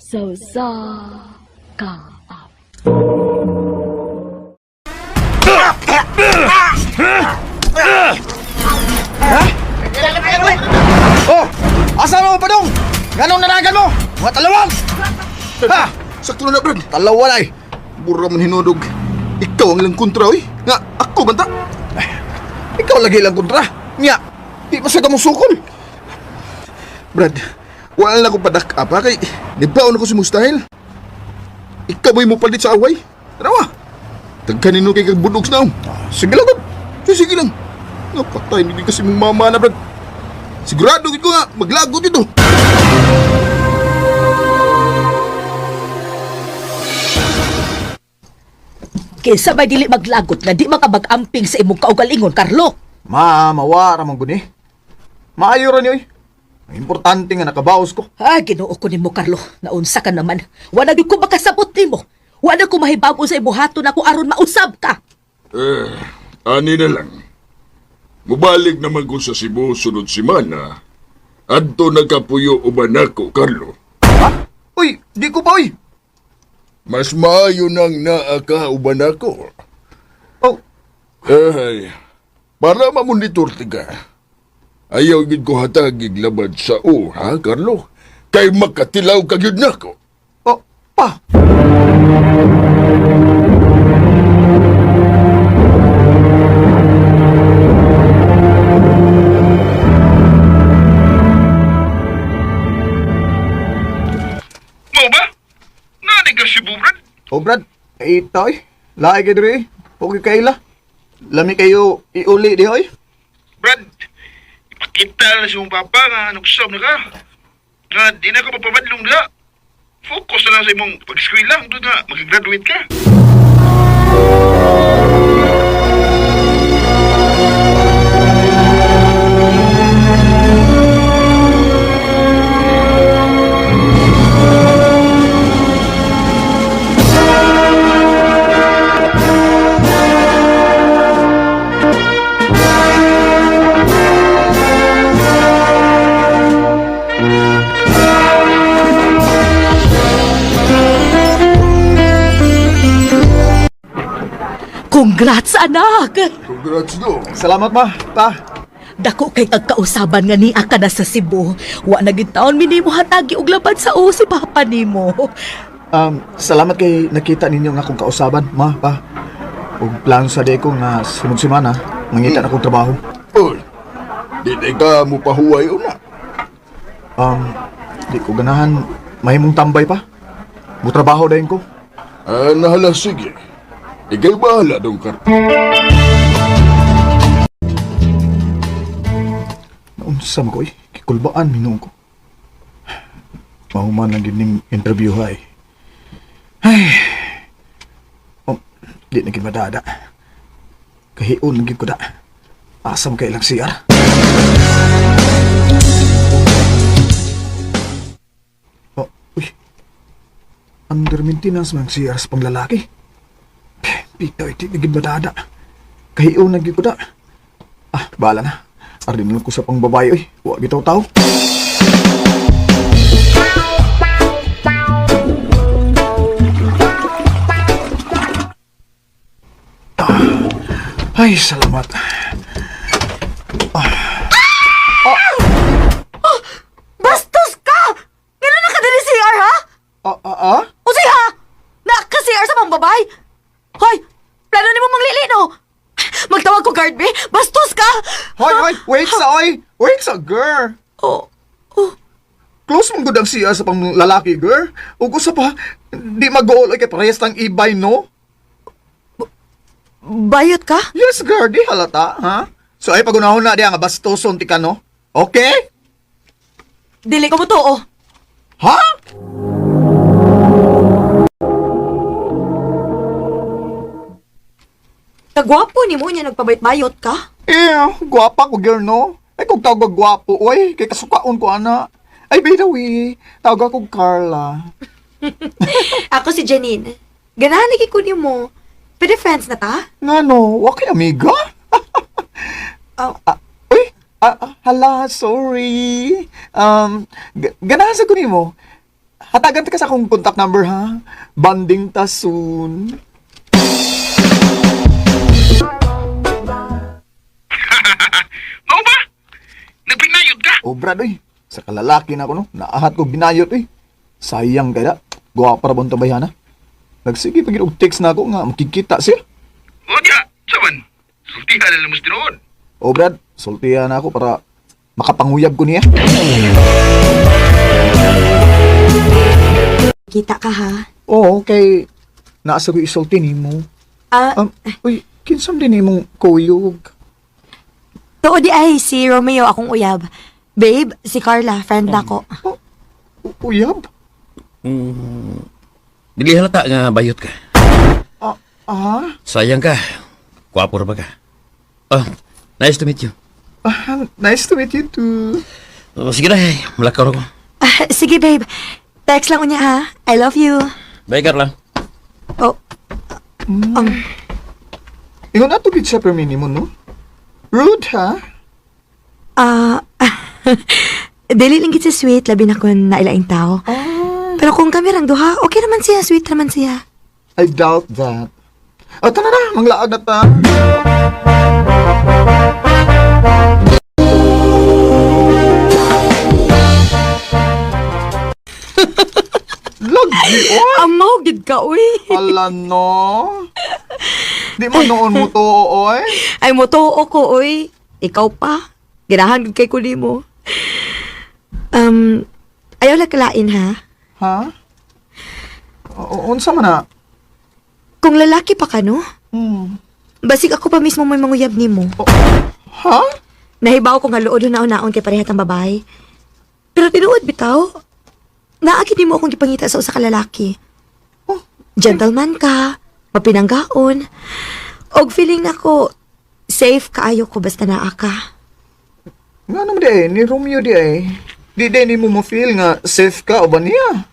Sa usa ka awit. Oh! Asa mo pa dong? Nganong nanagan mo? Mga talawang! Ha! Sakto na, Brad. Talawan ay! Mura man hinudog. Ikaw ang ilang kontra, oy. Nga, ako banta. Ikaw lagi lang kontra. Nya, di pa sa kamusukol. Brad, wala na ko padak apa kay nibaon ako si Mustahil. Ikaw ba'y mo palit sa away? Tarawa. Daghan nino kay kag budog sa naong. Sige lang, gud. Sige, sige lang. Napatay hindi kasi mong mama na, Brad. Sigurado gid ko nga maglagot ito. Kinsa may dili maglagot nga di makabag-amping sa imong kaugalingon, Carlo? Ma, mawa ra man gud eh. Maayo ra ni oy. Ang importante nga nakabaos ko. Ah, Ginoo ko nimo, Carlo. Naunsa ka naman. Wala gyud ko makasabot nimo. Wala ko mahibago sa ibuhaton ako aron mausab ka. Eh, ani na lang. Mubalik naman ko sa Cebu sunod semana. Adto nagkapuyo uban nako, Carlo. Ha? Uy, di ko pa oy. Mas maayo nang naa ka uban nako. Oh, Ay, para mamonitor ti ka. Ayaw gid ko hatagig labad sa o, ha, Carlo? Kay makatilaw ka gyud nako. oh, pa. Mo ba? Nani ka si Brad? Oh, Brad, ito oy. Lahi kay diri. Okay kaila. Lami kayo iuli di oy. Brad, ipakita na si mong papa nga nagsab na ka. Nga di na ka mapabadlong dila. Focus na lang sa imong pag-eskwela hangtod nga makagraduate ka. Congrats, anak! Congrats do. Salamat ma, pa. Dako kay tagkausaban nga niya ka na sa Cebu. Wa na gid taon minimo hatagi og labad sa o si papa nimo. Salamat kay nakita ninyo nga akong kausaban, ma, pa. Ug plano sa day ko nga sunod semana, mangita na akong trabaho. Oy, di na ka mo pahuway una. Di ko ganahan mahimong tambay pa. Mutrabaho dayon ko. Ah, nahala, sige. Ika'y bahala dong, Carlo. Naunsa man ko eh, kikulbaan minuong ko. Mahuman lang gid ning interview ha eh. Ay. Oh, di na gid madada. Kahiun na gid ko da. Asa man kay ilang CR? Oh, uy. Under maintenance man ang CR sa panglalaki. Pitaw, di na gid madada. Kahiun na gid ko da. Ah, bahala na. Ardi na lang ko sa pangbabae, oy. Wa bitaw tao. Ah, ay, salamat. Bastos ka! Gano'n na ka dali CR, ha? Ah, ah, ah? O siya! Naka-CR sa pambabay! Hoy! Plano ni mo manglili, no? Magtawag ko guard, be! Bastos ka! Hoy, hoy, wait sa, oy. Wait sa, girl. Oh, Close mong good ang siya sa panglalaki, girl. Ug usa pa, di mag-goal, oy, kay parehas tang ibay, no? Bayot ka? Yes, girl, di halata, ha? So, ay, pagunahon na diya nga bastoson ti ka, no? Okay? Dili ko mo to, oh. Ha? Kagwapo ni mo niya nagpabayot-bayot ka. Eh, gwapa ko, girl, no? Ay, kung tawag ko gwapo, oy, kay kasukaon ko, ana. Ay, by the way, tawag ako Carla. Ako si Janine. Ganahan lagi ko ni mo. Pwede friends na ta? Nga no, wa kay amiga? Oh. Ah, uy, ah, ah, hala, sorry. Ganahan sa ko nimo. Hatagan ta ka sa akong contact number ha. Banding ta soon. Mao ba? Nagpinayod ka? Oh, Brad, oy. Sa kalalaki na ako, no? Naahat ko binayot, oy. Sayang kaya. Guwa para bang tabayhana. Nagsige pag og text na ako nga makikita siya. O diya, saman. Sultihan na lang mas tinuod. Oh, Brad, sultihan na ako para makapanguyab ko niya. Kita ka ha? Oo, kay naasa ko isulti nimo. Ah, Uy, kinsam din imong kuyog. tuod di ay si Romeo akong uyab. Babe, si Carla, friend nako. Oh, uyab? Dili halata nga bayot ka. Ah, ah, Sayang ka. Kwapo ra ba ka? Oh, nice to meet you. ah, nice to meet you too. Oh, sige na, eh. Malakaw ko. Ah, sige babe, text lang unya ha. I love you. Bye, Carla. Oh, Ingon ato gid siya per minimum, no? Rude, ha? ah, dili lang gid si sweet, labi na kun nailaing tao. Pero kung kami rang duha, okay naman siya, sweet naman siya. I doubt that. Oh, tara na, manglaag na ta. Lagi, oy! Amaw, gid ka, uy. Ala, no? Di mo noon mo to, oy? Ay, mo to ko, uy. Ikaw pa. Ganahan gid kay kuli mo. Ayaw lang kalain, ha? Ha? Unsa man na? Kung lalaki pa ka, no? Hmm. Basig ako pa mismo may manguyab nimo. Ha? Nahibaw ko nga luod na naon kay pareha tang babae. Pero tinuod bitaw, naagid nimo akong gipangita sa usa ka lalaki. Oh. Gentleman ka, mapinanggaon. Og feeling nako safe kaayo ko basta naa ka. Nga naman di eh, ni Romeo di eh. Di di ni mo mo-feel nga safe ka o ba niya?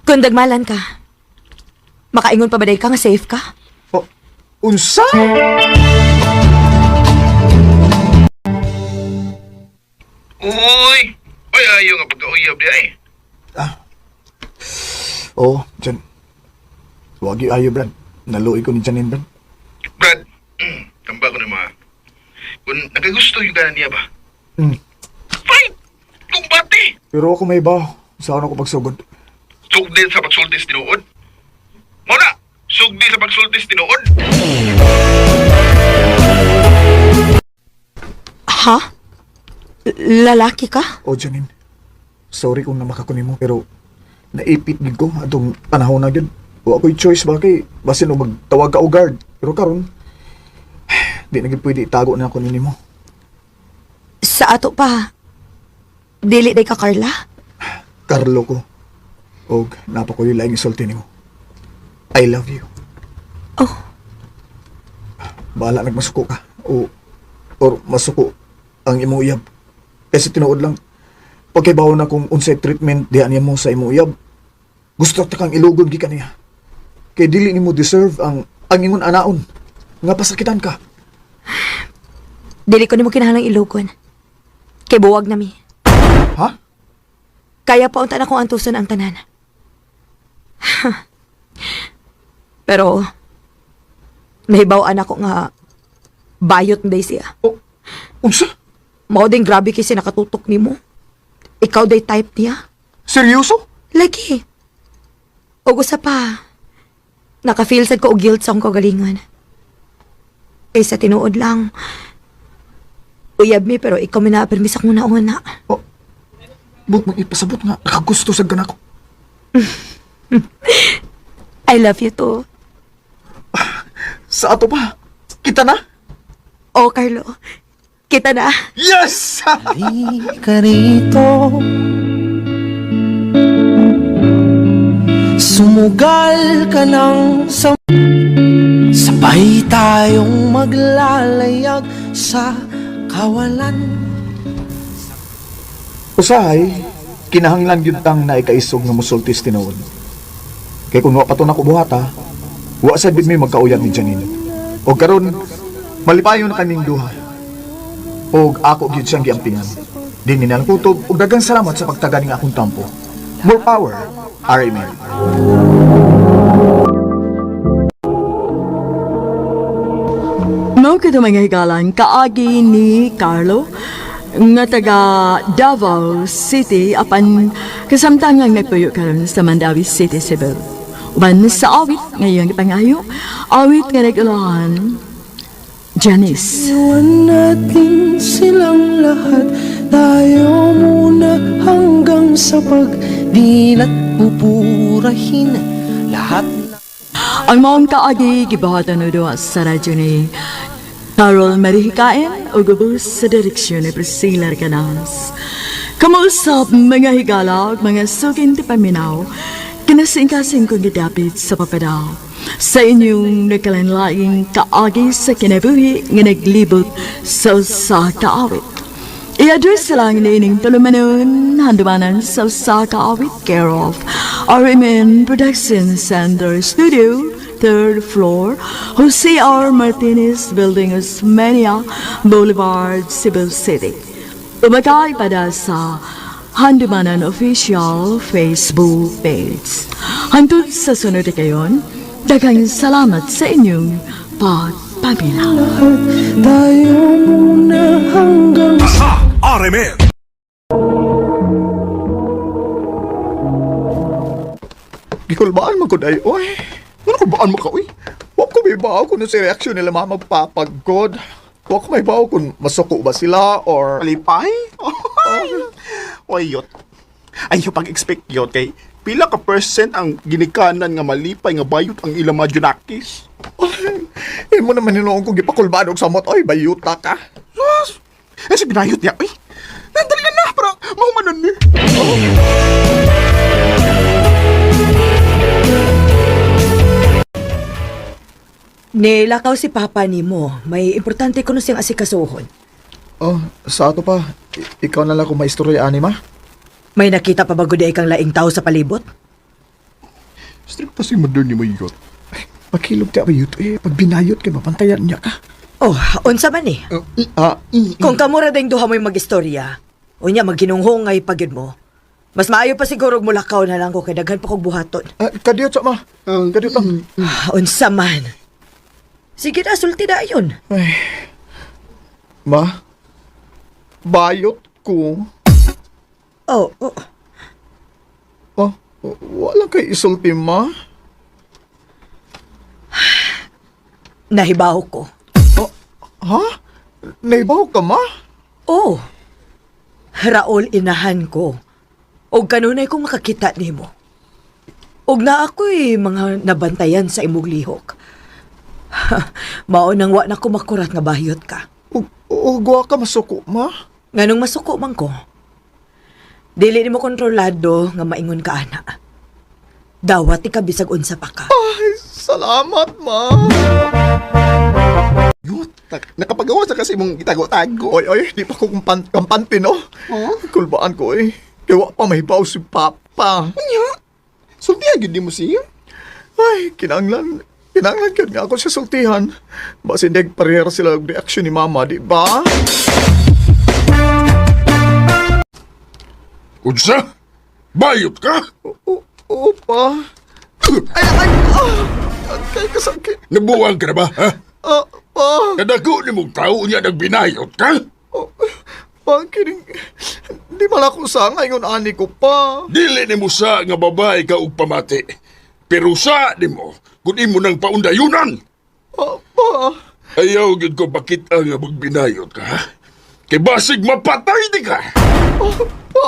Kung dagmalan ka, makaingon pa ba day ka nga safe ka? O, unsa? Uy! Ay, ayaw nga pagkauyab di ay. Oh, Jan. Wag yung ayo, Brad. Naluoy ko ni Janine, Brad. Brad, tamba ko na mga. Kung nakagusto yung ganan niya ba? Hmm. Fight! Kumbate! Pero ako may ba? Saan ako pagsugod? Sugdi sa pagsultis tinuod. Muna! Sugdi sa pagsultis tinuod. Ha? Lalaki ka? Oh, Janine. Sorry kung namakakuni mo, pero naipit gid ko atong panahon na gyud. Wa ko'y choice ba kay basin og magtawag ka og guard. Pero karon di na gyud pwede itago na ako nimo. Sa ato pa, dili day ka Carla? Carlo ko. Og napa ko'y laing isulti nimo. I love you. Oh, Bahala nagmasuko ka o or masuko ang imong uyab. Kasi tinuod lang pagkaibaw na kung unsay treatment diha niya mo sa imong uyab, gusto ta kang ilugon gikan niya. Kay dili nimo deserve ang ingon anaon nga pasakitan ka. dili ko nimo kinahanglang ilugon. Kay buwag na mi. Ha? Kaya pa unta na kong antuson ang tanan. Pero, nahibaw-an ako nga bayot na day siya. O, unsa? Mao din grabe kasi nakatutok nimo. Ikaw day type niya. Seryoso? Lagi. Og usa pa, naka-feel sad ko og guilt sa akong kaugalingon. Kaysa tinuod lang, uyab mi pero ikaw mi na-permis akong nauna. O, but mong ipasabot nga nakagusto sa ganako. I love you too. Sa ato pa. Kita na? Oh, Carlo. Kita na. Yes! Halika rito. Sumugal ka ng sabay tayong maglalayag sa kawalan. Usahay, kinahanglan gyud tang naikaisog nga mosultis tinuod. Kay kung wa pa to nako buhata, wa sad gid mi magkauyab ni Janine. Og karon malipayon na kaming duha. Og ako gyud siyang giampingan. Di ni nang kutob og daghang salamat sa pagtaga ning akong tampo. More power, RMN. Mao kito mga higalan, kaagi ni Carlo nga taga Davao City apan kasamtangang nagpuyo karon sa Mandawi City, Cebu. Uban sa awit ngayong ipangayo, awit nga nag-ulahan, Janice. Iwan natin silang lahat. Tayo muna hanggang sa pagdilat. Pupurahin lahat. Ang maong kaagi gibuhatan o duha sa radyo ni Carol Marihikain o gubos sa direksyon ni Priscilla Canals. Kamausap mga higala ug mga sukin ti paminaw, kinasingkasing kong gidapit sa papadaw. Sa inyong nagkalanlaing kaagi sa kinabuhi nga naglibot sa usa ka awit. I-address lang niining tulumanon, handumanan sa usa ka awit, care of RMN Production Center Studio, third floor, Jose R. Martinez Building, Osmeña Boulevard, Cebu City. Umakay pada sa Handumanan Official Facebook page. Hantod sa sunod na kayon, daghang salamat sa inyong pagpaminaw. Lahat. Tayo muna hanggang sa RMN. Gikulbaan man ko day, oy. Ano kulbaan mo ka, uy? Wa ko may bawo kung sa reaksyon nila mama magpapagod. Wa ko may bawo kung masuko ba sila or... Malipay? Oy, yot. Ay, yung pag-expect yot kay pila ka percent ang ginikanan nga malipay nga bayot ang ilang mga junakis. Ay, mo naman hinuon kong gipakulbaan og samot, oy, bayuta ka. Sus! Eh, si binayot niya, uy. Nandali na, para mahumanon ni. Nilakaw si Papa nimo. May importante kuno siyang asikasuhon. Oh, sa ato pa, ikaw na lang kung maistorya ani ma. May nakita pa ba gud kang laing tao sa palibot? Strict pa si mother ni Mayot. Pagkilog ti bayot eh, pag binayot kay mapantayan niya ka. Oh, unsa man eh. Ah, Kung kamura ding duha mo'y mag-istorya, unya maghinunghongay pag yun mo. Mas maayo pa siguro og mulakaw na lang ko kay daghan pa kog buhaton. Kadiyot sa ma. Kadiyot lang. Ah, unsa man. Sige na, sulti na yun. Ay. Ma, bayot ko. Oh. Oh, wala kay isulti ma. Nahibaw ko. Oh, ha? Naibaw ka ma? Oh, Raol inahan ko. Og kanunay kong makakita nimo. Og na ako'y mga nabantayan sa imong lihok. Mao nang wa na ko makurat nga bayot ka. Ug ug wa ka masuko ma? Nganong masuko man ko. Dili nimo kontrolado nga maingon ka ana. Dawat ika bisag unsa pa ka. Ay, salamat ma. Yot, nakapagawa sa kasi mong itago-tago. Oy, oy, di pa ko kampante, no? Huh? Kulbaan ko, eh. Kaya wa pa mahibaw si Papa. Nya? Sultihan gyud nimo siya. Ay, kinanglan. Kinanglan gyud nga ako siya sultihan. Basin deg parehera sila og reaksyon ni Mama, di ba? Unsa? Bayot ka? Oo, oo pa. Ay, ay, ah! Kay kasakit. Nabuwang ka na ba, ha? Ah, pa. Kadako ni mong tao niya nagbinayot ka? Oh, pa, kining... Di man ako sa ngayon, ani ko pa. Dili ni mo sa nga babae ka og pamati. Pero sa nimo, kung imo nang paundayunan. Ah, pa. Ayaw gyud ko pakita nga magbinayot ka, ha? Kay basig mapatay di ka. Ah, pa.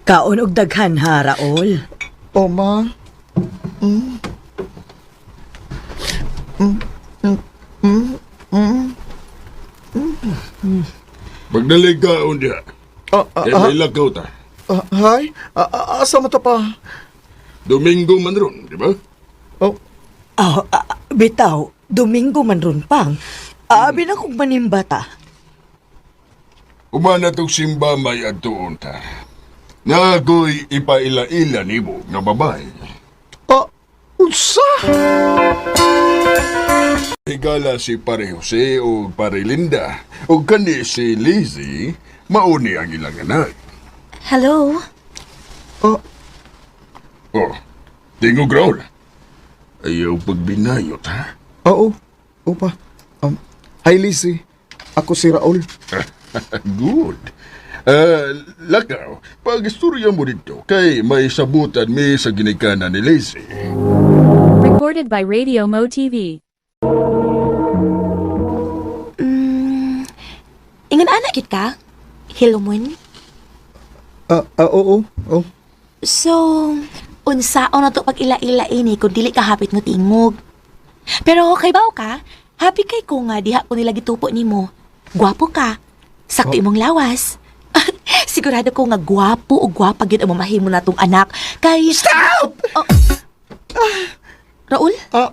Kaon og daghan ha, Raol. Oh, ma. Magdalig ka unya. Ah, ah, Kay ah, may lakaw ta. ah, hi. Ah, ah, asa mo ta pa? Domingo man ron, di ba? Oh, Oh, bitaw, Domingo man ron pang. Aabi na kong manimbata. Umana tong simba may adtuon ta. Na ako'y ipaila-ila nimo nga babae. Ah, unsa? Higala si Pare Jose o Pare Linda o kani si Lizzie, mauni ang ilang anak. Hello? Ah, Oh, tingog raw. Ayaw pagbinayot, ha? oo. Opa. Hi, Lizzie. Ako si Raul. Good. Lakaw, pag-istorya mo dito, kay may sabutan mi sa ginikanan ni Lizzie. Recorded by Radio Mo TV. Ingon ana gid ka? Hilomon? Ah, ah, oo. Oh. So, unsaon na to pag ila-ila ini kung dili ka hapit nga tingog. Pero kay baw ka, happy kay ko nga diha ko nila gitupo nimo. Gwapo ka. Sakto imong lawas. Sigurado ko nga gwapo o gwapa gyud ang mamahimo natong anak kay Stop! Oh. Raul? Ah,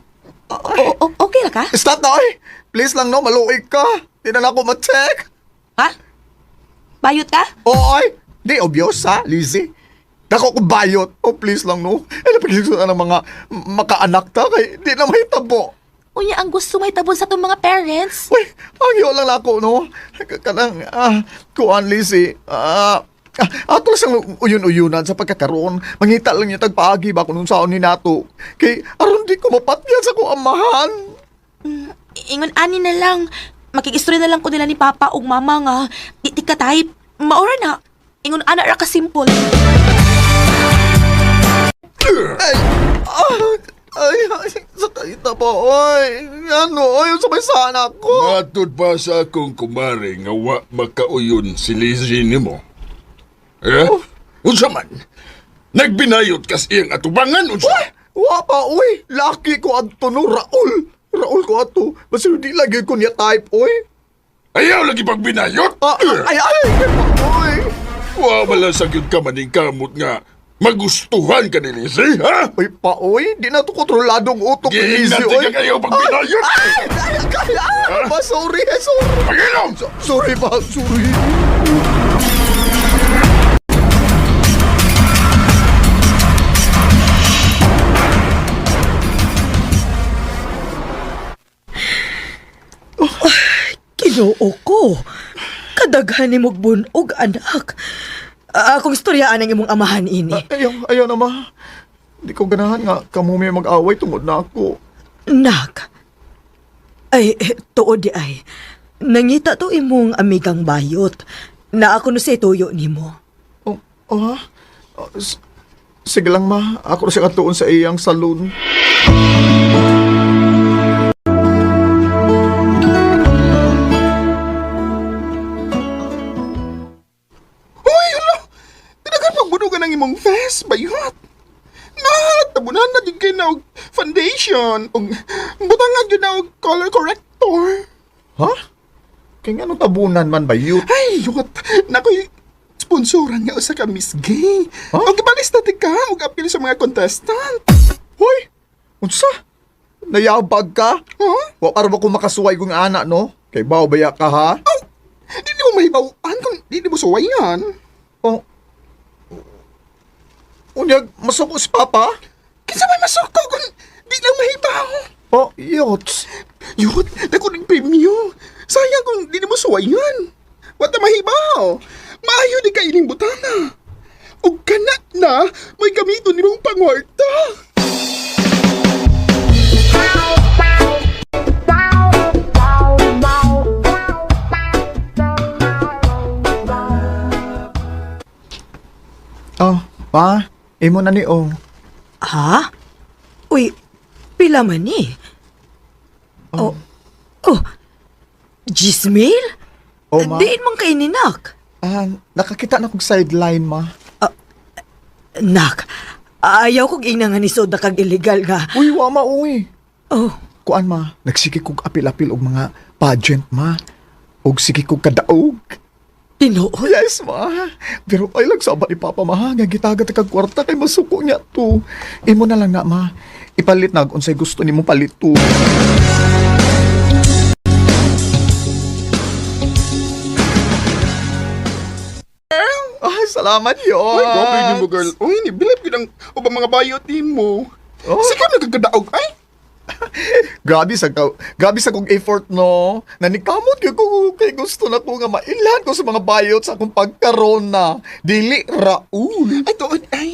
Okay ra ka? stop na, oy! Please lang, no? Maluig ka. Di na ako ma-check. Ha? Bayot ka? Oo, ay! Di obvious, ha, Lizzie? Dako ko bayot. Oh, please lang, no? Ay, napagsigsunan ng mga makaanak ta kay di na mahitabo. Unya ang gusto may tabon sa itong mga parents. Uy, ang iyo lang nako, no? Kanang, kuan, Lizzie. Ato lang siyang uyon-uyunan sa pagkakaroon. Mangita lang niya tagpaagi ba kung unsaon ni nato. Kay, aron di ko mapatyan sa kong amahan. Ingon ani na lang. Makikistorya na lang ko nila ni Papa ug Mama nga di, di ka type. Maura na. Ingon ana ra ka simple. Ay, ay, ay, sakit na po, oy. Ano, oy, sabay sana ako. Matod pa sa akong kumare nga wa makauyon si Lizzie nimo. Eh? Unsa man? Nagbinayot kas iyang atubangan unsa? Uy, wa pa, uy. Laki ko adto no, Raul. Raul ko adto. Basta di lagi ko niya type, uy. Ayaw lagi pagbinayot. Ah, ay, ay, ay, uy. Wa wala sa gyud ka maningkamot nga magustuhan ka ni Lizzie, ha? Uy pa, uy. Di na to kontroladong utok ni Lizzie, Giingnan uy. ka kayo pagbinayot. Ay, ay, ay, ay, ba, sorry, eh, sorry. Pagilom! Sorry ba, sorry. Ginoo ko. Kadaghan ni bunog anak. Akong istoryaan ang imong amahan ini. Ayaw, ayaw na, ma. Di ko ganahan nga kamo may mag-away tungod na ako. Nak. Ay, tuod di ay. Nangita to imong amigang bayot. Na ako no sa tuyo nimo. Oh, oh ha? Oh, sige lang, ma. Ako na siya katuon sa iyang saloon. Uy, hala! Tinagan pagbunugan ang imong face, bayot! Na, tabunan na din kayo na og foundation, og butangan yun na og color corrector. Ha? Kaya nga nung tabunan man ba yun? Ay, yot! Nakoy, sponsoran nga usa ka Miss Gay. Huh? Og ibalista ti ka, og apil sa mga contestant. Hoy! Unsa? Nayabag ka? Huh? Wa para ba ko makasuway kong anak, no? Kay bao baya ka, ha? Oh, di mo mahibaw-an kung di mo suwayan. Oh. Unyag, masuko si Papa? Kinsa may masuko kung di lang mahibaw. Oh, yots. Yot, dako ning premyo. Sayang kung di mo suwayan. Wata mahibaw. Maayo di ka ining butana. Ug kana na, may gamiton nimong pangwarta. Oh, pa, imo na ni oh. Ha? Uy, pila man ni? Oh. Oh. Gismail? Oh, ma. Diin man kay ni nak. Ah, nakakita na kog sideline, ma. Nak, ayaw kog ina nga ni Soda kag illegal nga. Uy, wa ma, uy. Oh, Kuan, ma, nagsige kog apil-apil og mga pageant, ma. Og sige kog kadaog. tinuod. Yes, ma. Pero ay lang sa ni Papa, ma. Nga gitagat kag kwarta kay masuko niya to. Imo na lang na, ma. Ipalit na unsay gusto nimo palit to. Ah, Salamat yun. Uy, grabe ni mo, girl. Uy, nibilip yun ang ubang mga bayot ni mo. Oh. Sige, nagkakadaog. Ay, Grabe sa kong effort no. Nanikamot gyud ko kay gusto na ko nga mailhan ko sa mga bayot sa akong pagkaron na. Dili Raul. Ay, tuod, ay.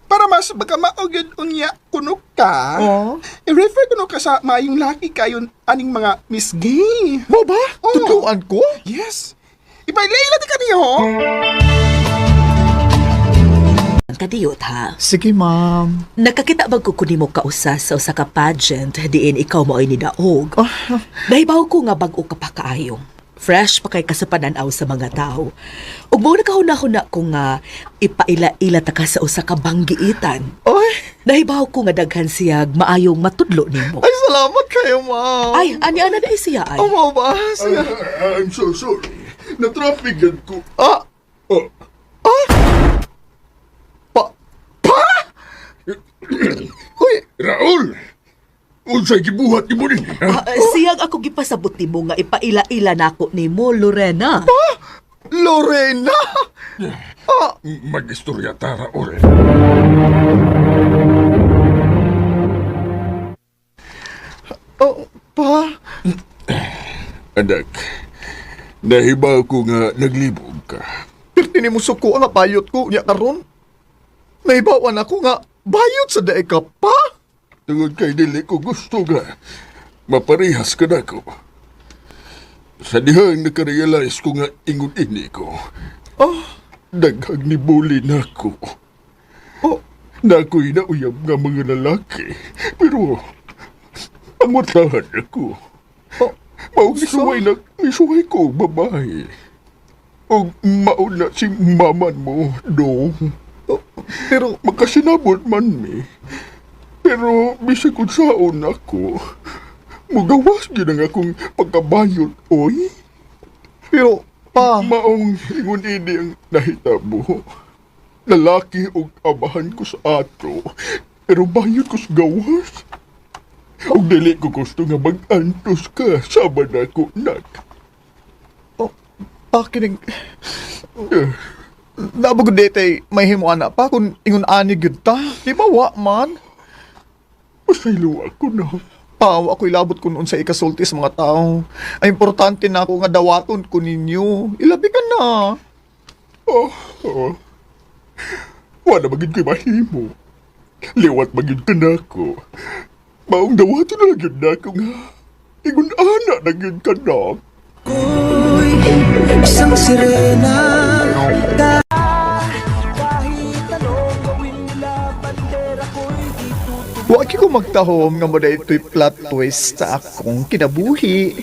Para mas baka maog yun unya kuno ka. Oh. I-refer kuno ka sa maayong laki kayon aning mga Miss Gay. Mo ba? Oo. Tudloan ko? Yes. Ipailay di ka niyo. Kadiyot ha. Sige, ma'am. Nakakita ba ko nimo kausa sa usa ka pageant diin ikaw mao'y nidaog? Ah. Nahibaw ko nga bag-o ka pa kaayo. Fresh pa kay ka sa pananaw sa mga tao. Ug mao nakahuna-huna ko nga ipaila-ila ta ka sa usa ka banggiitan. Ay, Nahibaw ko nga daghan siyag maayong matudlo nimo. ay salamat kayo, ma'am. Ay, ani ana na siya ay. Oh, mo ba? Sige. I'm so sorry. Na-traffic ko. Ah, Oh, pa pa? Uy, Raul! Unsay gibuhat nimo ni? Ha? Ah, siyag ako gipasabot nimo nga ipaila-ila nako nimo, Lorena. Lorena. Ah, Mag-istorya ta, Raul. oh, pa. Anak, nahibaw ko nga naglibog ka. Pirti ni mo suko ang bayot ko niya karon. Nahibawan ako nga bayot sa dae ka pa. Tungod kay dili ko gusto nga maparehas ka nako. Sa dihang nakarealize ko nga ingon ini ko. Oh, Daghang nibuli nako. oh, Nako'y nauyab nga mga lalaki. Pero, pangutahan ako. oh. Mao gisuway na, misuway ko babae. Og mauna si maman mo, do. Oh, pero Makasinabot man mi. Pero bisag kung saon ako, mugawas gyud ang akong pagkabayot, oy. Pero pa. Maong ingon ini ang nahitabo. Lalaki og abahan ko sa ato, pero bayot ko sa gawas. Og dili ko gusto nga mag-antos ka sama na ko, nak. Oh, pa kining Nabog detay may himuan na pa kung ingon ani gyud ta. Di ba wa man? Pasaylo ako na. Pa, wa ko ilabot kun unsa ikasulti sa mga tao. Ang importante na ako nga dawaton ko ninyo. Ilabi ka na. Oh, oh. Wala magid ko'y mahimo. Liwat magid ka na ako. Maong dawaton na gyud na ako nga. Ingon ana na gyud ka na. Isang sirena. Wa ko magtahom nga mo ito'y plot twist sa akong kinabuhi.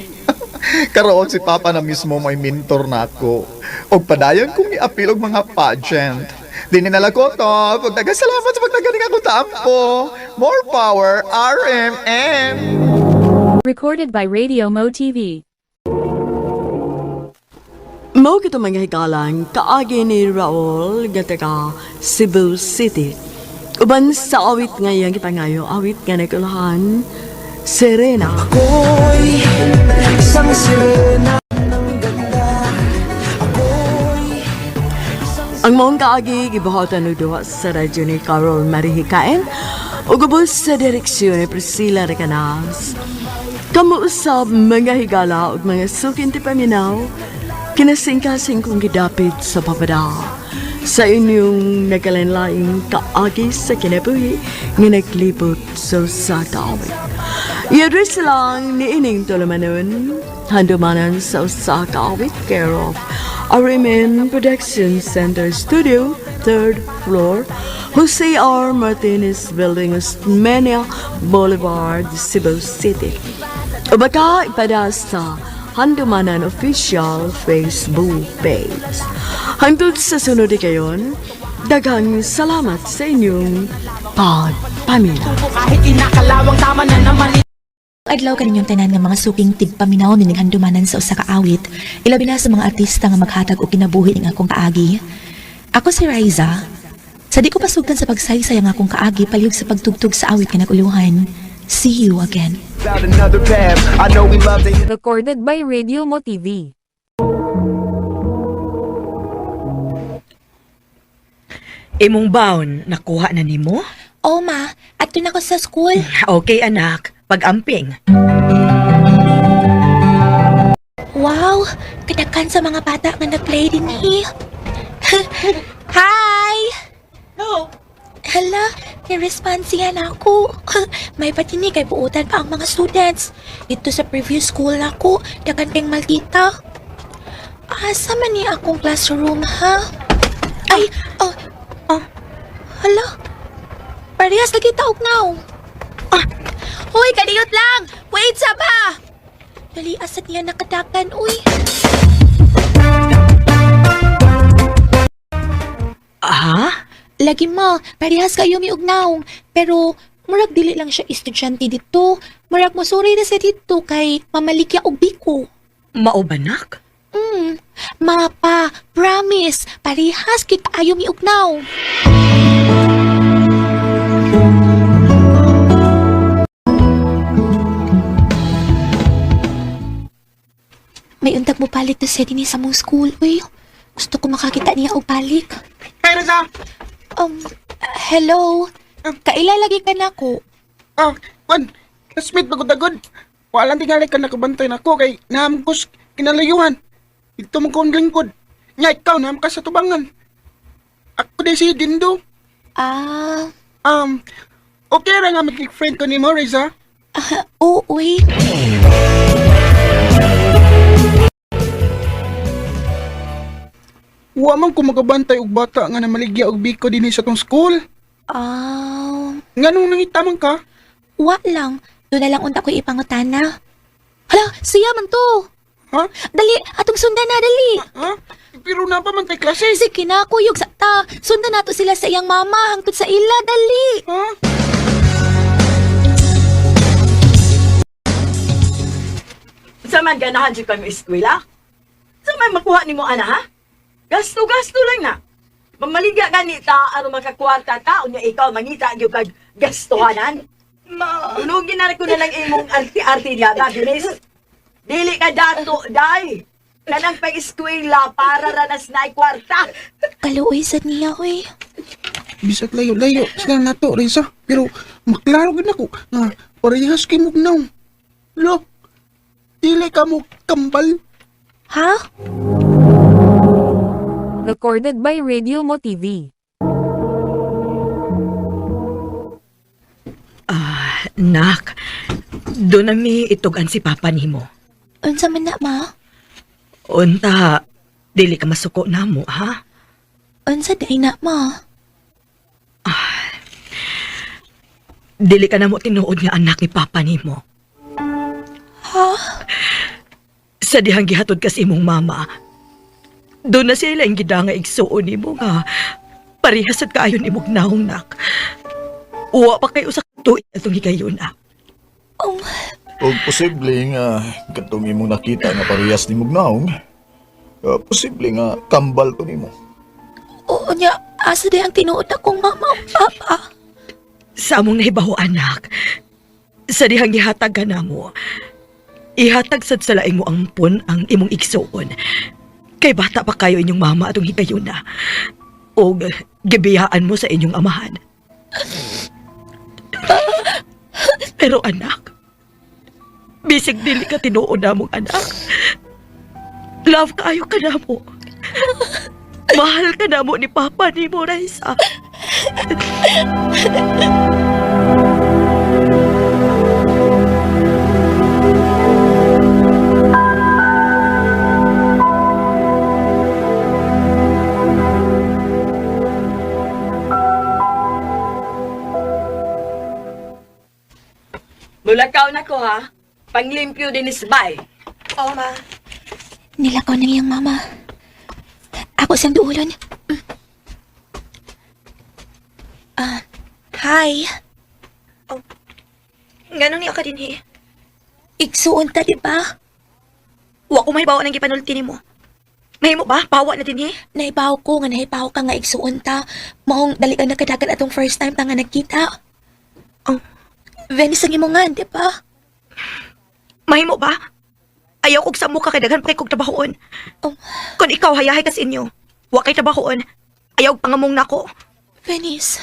Karoon si Papa na mismo may mentor na ako. Og padayon kong iapil og mga pageant. Dini na lang ko to. Pagdagan salamat sa pagdagaling ako tampo. More power, RMN! Recorded by Radio Mo TV. Mao kito mga higalang kaagi ni Raul nga taga Cebu City. Uban sa awit nga iyang gipangayo, awit nga nagulahan, Serena. Ako'y isang sirena ng ganda. Ako'y Ang maong kaagi gibuhatan og duha sa radyo ni Carol Marihikain ug ubos sa direksyon ni Priscilla Recanas. Kamuusab mga higala ug mga sukin ti paminaw, kinasingkasing kong gidapit sa papada. Sa inyong nagkalanlaing kaagi sa kinabuhi nga naglibot sa usa ka awit. I-address lang ni Ining Tulumanon, handumanan sa usa ka awit, care of RMN Production Center Studio, third floor, Jose R. Martinez Building, Osmeña Boulevard, Cebu City. O baka ipada sa Handumanan Official Facebook page. Hangtod sa sunod kayon, daghang salamat sa inyong pagpamilya. Adlaw kaninyong tanan nga mga suking tigpaminaw nining handumanan sa usa ka awit, ilabi na sa mga artista nga maghatag og kinabuhi ning akong kaagi. Ako si Riza. Sa di ko pasugdan sa pagsaysay ang akong kaagi palihog sa pagtugtog sa awit nga naguluhan. See you again. Recorded by Radio Mo TV. Imong baon, nakuha na nimo? Oh, ma, adto na ko sa school. Okay, anak. Pag-amping. Wow, kadaghan sa mga bata nga nag-play din eh. Hi! Hello. Hala, ni-response siya na ako. May patini kay buutan pa ang mga students. Dito sa previous school ako, daghan kayong malkita. Asa man ni akong classroom, ha? Ay, oh, oh, hala. Parehas lagi taog now. Ah, hoy, kadiyot lang! Wait sa ba! Dali, asad niya nakadagan, uy. Ah? Lagi mo, parehas kayo mi ugnaong. Pero, murag dili lang siya estudyante dito. Murag mosuri na siya dito kay mamaligya og biko. Mao ba, nak? Mapa, promise, parehas kita ayo mi ugnaw. May untag mo balik na siya dinhi sa mong school, uy. Gusto ko makakita niya og balik. Hi, Reza! Hello. Kaila lagi ka na ko. Ah, Juan, classmate bagod-agod. Wala tingali ka nakabantay na ko kay naamkos kinalayuhan. Ito mo kong lingkod. Nya, ikaw naam ka sa tubangan. Ako din si Dindo. Ah, Okay ra nga maging friend ko ni mo, Reza. ah, oo, uy. Wa man ko magabantay og bata nga namaligya og biko dinhi sa tong school. Ah, Nganong nangita man ka? wa lang. Doon na lang unta ko ipangutana. Hala, siya man to. Ha? Dali, atong sundan na, dali. Ha? Pero na pa man tay klase. Sige na, kuyog sa ta. Sundan nato sila sa iyang mama hangtod sa ila, dali. Ha? Sa man ganahan jud kami eskwela? Sa man makuha nimo ana ha? Gasto-gasto lang na. Mamaligya gani ta aron makakwarta ta unya ikaw mangita gyud kag gastuhanan. Ma. Tulugin na ko na lang imong arti-arti niya, ba, Bilis? Dili ka dato, day. Kanang pag-eskwela para ranas na kwarta. Kaluoy sad niya, uy. Bisag layo-layo sila nato, Reza. Pero maklaro gid nako nga parehas kay mugnaw. Lo. Dili ka mo kambal. Ha? Recorded by Radio Mo TV. Ah, nak. Doon na mi itugan si papa nimo. Unsa man na, ma? Unta, dili ka masuko na mo, ha? Unsa day na, ma? Dili ka na mo tinuod nga anak ni papa nimo. Ha? Sa dihang gihatod kas imong mama. Doon na sila ang gida nga igsuon nimo nga parehas at kaayon imong naong nak. Uwa pa kayo sa tuig atong higayon na. Oh, Og posible nga katong imong nakita nga parehas ni Mugnaong, posible nga kambal to nimo. oo niya. Asa day ang tinuod akong mama o papa? Sa among nahibaw anak, sa dihang gihatag ka namo, ihatag sad sa laing mo ampon ang imong igsuon. Kay bata pa kayo inyong mama atong higayon na. Og gibiyaan mo sa inyong amahan. Pero anak, bisig dili ka tinuod namong anak. Love kaayo ka namo. Mahal ka namo ni Papa ni mo, Raisa. Mulakaw na ko ha. Panglimpyo din is bay. Oo, ma. Nilakaw ng iyang mama. Ako siyang duulon. Ah, hi. Nganong niya ka dinhi? Igsuon ta, di ba? Wa ko mahibaw ng gipanulti nimo. Mahimo ba? Pawa na dinhi? Naibaw ko nga nahibaw ka nga igsuon ta. Maong dali ka nakadagan atong first time ta nga nagkita. Oh. Venice ang imongan, di ba? Mahimo ba? Ayaw kog sa mukha kay daghan pa kay kog trabahoon. Oh. Kung ikaw hayahay kas inyo, wa kay trabahoon. Ayaw og pangamong nako. Venice.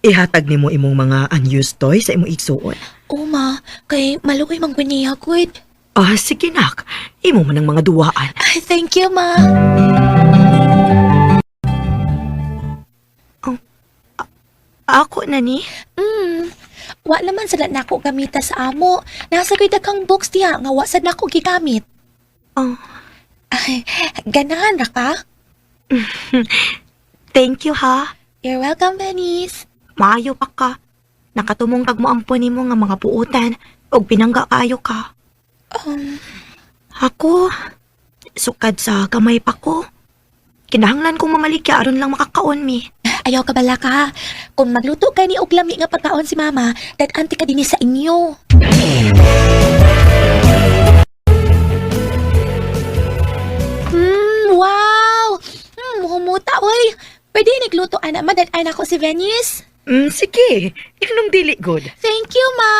Ihatag nimo imong mga unused toys sa imong igsuon. Uma, kay maluoy man gud niya gud. Ah, sige nak. Imo man ang mga duwaan. Ay, thank you, ma. Ako na ni? Wa naman sad nako gamita sa amo. Nasa ko'y daghang books diha nga wa sad nako gigamit. Oh. Ay, ganahan ra ka? Thank you ha. You're welcome, Venice. Maayo pa ka. Nakatumong kag mo ampon nimo nga mga buotan ug pinangga kaayo ka. Ako, sukad sa gamay pa ko. Kinahanglan kong mamaligya aron lang makakaon mi. Ayaw ka bala ka. Kung magluto ka ni og lami nga pagkaon si mama, dad-anti ka dinhi sa inyo. Wow! Humuta, oy. Pwede nagluto ana, madad-an ako si Venice. Sige. Inong dili good. Thank you, ma.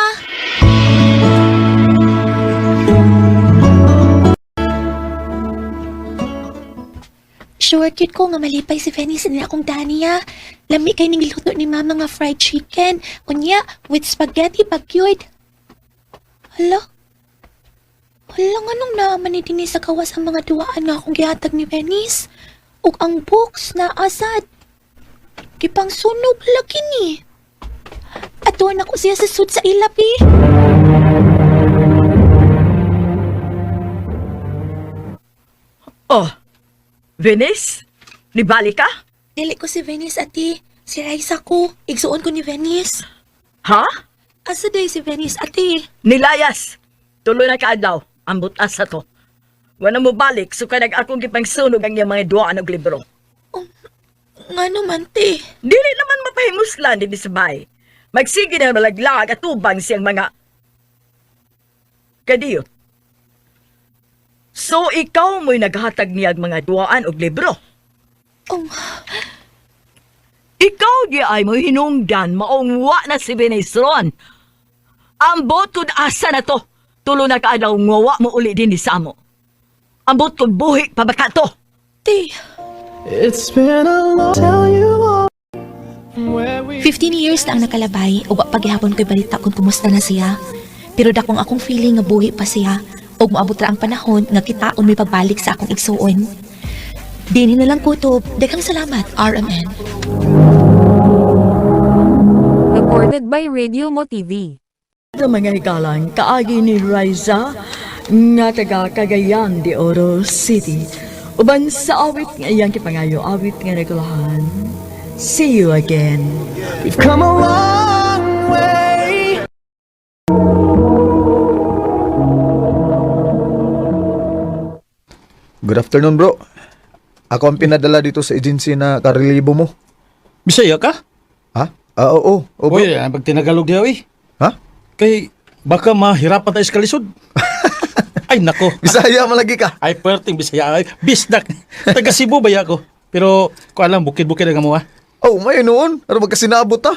Sure, cute ko nga malipay si Venice ni akong Dania. Lami kay ning giluto ni mama nga fried chicken. Unya, with spaghetti pag cute. Hala? Hala nga nung naaman ni dinhi sa gawas ang mga duwaan nga akong gihatag ni Venice. Ug ang books na asad. Gipang sunog lagi ni. Ato na ko siya sa sud sa ilap eh. Oh, Venice? Nibalik ka? Dili ko si Venice ati. Si Raisa ko. Igsuon ko ni Venice. Ha? Asa day si Venice ati? Nilayas! Tuloy na kaadlaw. Ang butas sa to. Wala mo balik, suka nag akong gipangsunog ang iyang mga duwaan og libro. Nga naman te. Dili naman mapahimuslan dinhi sa bahay. Magsige na malaglag at tubang siyang mga... Kadiyot. So ikaw mo'y naghatag niyag mga duwaan og libro. Oh, Ikaw di ay mo hinungdan maong wa na si Venice ron. Ambot kung asa na to. Tulo na kaadlaw nga wa mo uli din ni Samo. Ambot kung buhi pa baka to. te. It's been a long tell you all. 15 years na ang nakalabay ug wa paghihapon ko'y balita kung kumusta na siya. Pero dakong akong feeling nga buhi pa siya ug moabot ra ang panahon nga kitaon may pagbalik sa akong igsuon. Dinhi na lang kutob. Daghang salamat, RMN. Recorded by Radio Mo TV. Sa mga higalang kaagi ni Riza nga taga Cagayan de Oro City. Uban sa awit nga iyang kipangayo awit nga nagulahan. See you again. We've come a long way. Good afternoon, bro. Ako ang pinadala dito sa agency na karelibo mo. Bisaya ka? Ha? Ah, oo. Oo, bro. Uy, pag tinagalog diya, uy. Ha? Kay baka mahirapan tayo sa kalisod. Ay, nako. Bisaya malagi ka. Ay, perting Bisaya. Ay, bisdak. Taga Cebu ba ako? Pero, ko alam, bukid-bukid ang amo, ah. Oh, may noon. Ano magkasinabot ta?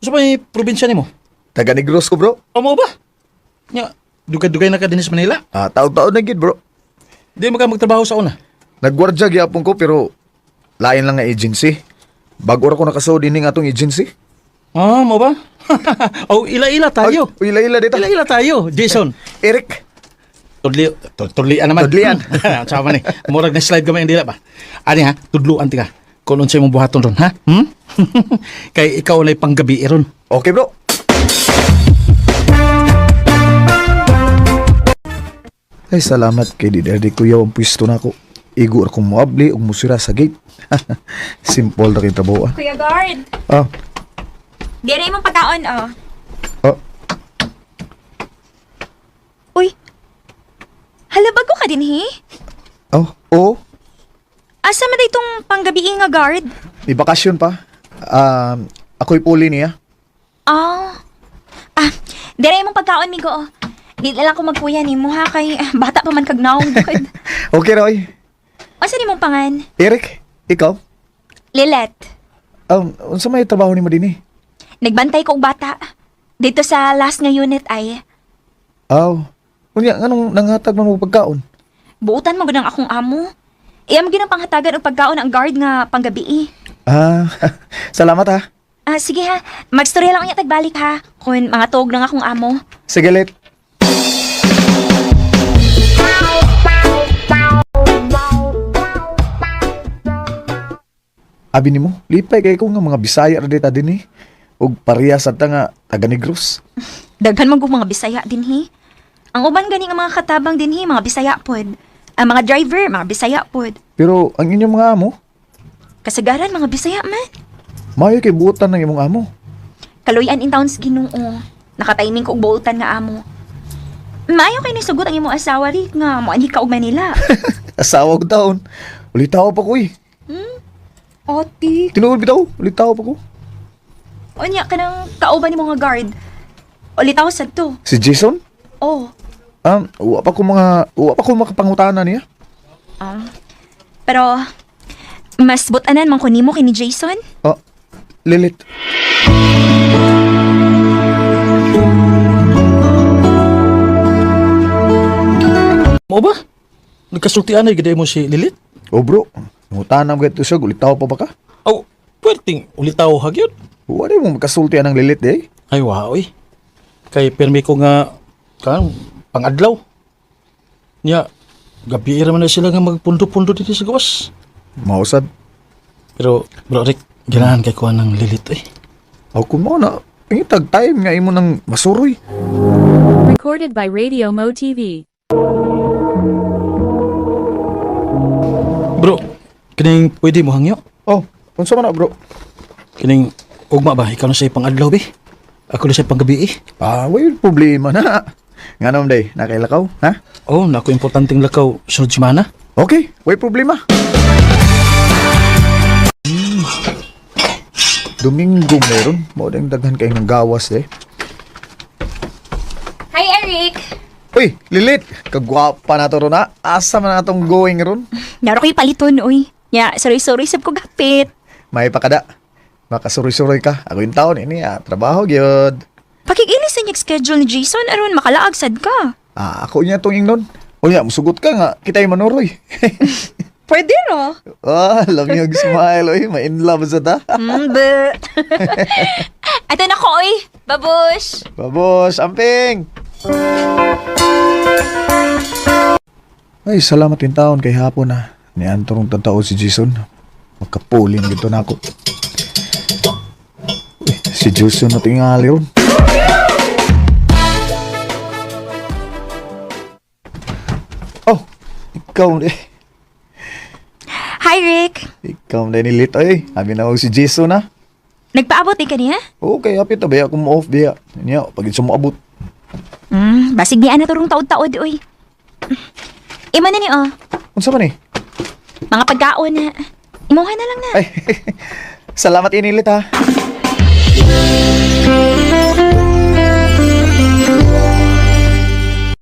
Sa may probinsya nimo? Taga Negros ko, bro. Amo ba? Nya, dugay-dugay na ka din sa Manila. Ah, taon-taon na gid, bro. Di mo ka magtrabaho sa una. Nagwardya gyapon ko pero lain lang nga agency. Bago ra ko nakasuod ining atong agency. Ah, mo ba? oh, ila-ila tayo. Ay, ila-ila dito. Ila-ila tayo, Jason. Eric. Tudli, tudlian naman. Tudlian. Sama ni. Murag na slide gamay ang dila ba. Ani ha, tudluan tika. Kung unsay mong buhaton ron, ha? Hmm? Kay ikaw na'y panggabi ron. Okay, bro. Ay, salamat kay Didi Kuya ang pwesto na ako. Igo ra kong moabli ug musira sa gate. Simple ra kay trabaho. Ah. Kuya Guard, Ah, di na imong pagkaon, oh. ah, Uy, hala bago ka din, he? oh, oo. Asa man itong panggabi nga guard? May bakasyon pa. Ako'y puli niya. Ah, ah, di na imong pagkaon, migo, oh. Di na lang ko magkuya ni mo, ha, kay bata pa man kag naong gud. Okay, Roy. Unsa ni mong pangan? Eric, ikaw? Lilet, Unsa may trabaho nimo dinhi? nagbantay ko og bata. Dito sa last nga unit ay. Aw. Unya, nganong nanghatag man mo pagkaon? Buutan mo gud ang akong amo. Iya mo ginang panghatagan og pagkaon ang guard nga panggabi. Ah, salamat ha. Ah, sige ha. Magstorya lang unya tagbalik ha. Kun mga tuog lang akong amo. Sige, Lit. Abi nimo, lipay kay ko nga mga Bisaya ra dita din eh. Ug pareha sa ta nga taga Negros. Daghan man gud mga Bisaya dinhi. Ang uban gani nga mga katabang dinhi mga Bisaya pod. Ang mga driver mga Bisaya pod. Pero ang inyong mga amo, Kasagaran mga Bisaya man. maayo kay buotan ng imong amo. Kaluyan in town sa Ginoo. Nakatiming ko og buotan nga amo. Maayo kay nisugot ang imong asawa Rick nga moanhi ka og Manila. Asawa ko taon. Ulitaw pa ko eh. Oti. Tinuod bitaw, ulitaw pa ko. Unya kanang kauban nimo nga guard. Ulitaw sad to. Si Jason? Oh. Wa pa ko makapangutana niya. Ah. Pero mas butanan man ko nimo kay ni Jason. Oh, Lilith. Mo ba? Nagkasultian ay gid mo si Lilith? Oh bro, ngutana mo gito siya, ulitaw pa ba ka? Aw, puwerteng ulitaw ha gyud. Wala mo makasulti ang Lilith eh. Ay wow eh. Kay pirmi ko nga kan pangadlaw. Nya gabi ra man na sila nga magpundo-pundo dito sa gawas. Mausad. Pero bro Rick, ganahan kay kuha ng Lilith eh. Ako kung mo na, pangitag time nga imo nang masuroy. Recorded by Radio Mo TV. Bro, kining pwede mo hangyo? Oh, unsa man na bro? Kining ugma ba ikaw na sa pangadlaw be? Ako na sa panggabi eh. Ah, way problema na. Nga naman day, nakailakaw, ha? Oh, nako importanteng lakaw sunod semana. Okay, way problema. Domingo meron. Mao ding daghan kay ng gawas eh. Hi Eric. Uy, Lilith, kagwapa na to ron ha. Asa man na atong going ron? Naro kay paliton oy. Nya, sorry-sorry sab ko gapit. May pakada. Makasuroy-suroy ka. Ako yung taon, ini ah, trabaho gyud. Pakig-ilis sa inyong schedule ni Jason aron makalaag sad ka. Ah, ako niya tong ingnon. Unya, musugot ka nga, kita yung manuroy. Pwede ro. Ah, love you smile, oy. Ma-in love sa ta. Be. Ato na ko oy. Babush. Babos, amping! Ay, salamat yung taon kay hapon na. Niantorong tantao si Jason. Magkapulin gito na ako. Uy, si Jason na tingali ron. Oh, ikaw na. Hi Rick. Ikaw na nilit ay. Abi na si Jason na. Nagpaabot din kaniya? Okay, happy to ba? Kung mo-off biya. Niya, pag mo abot. Basig niya na turong taod-taod oy. Imo na ni oh. Unsa man eh? Mga pagkaon na. Imuha na lang na. Ay, salamat inilit ha.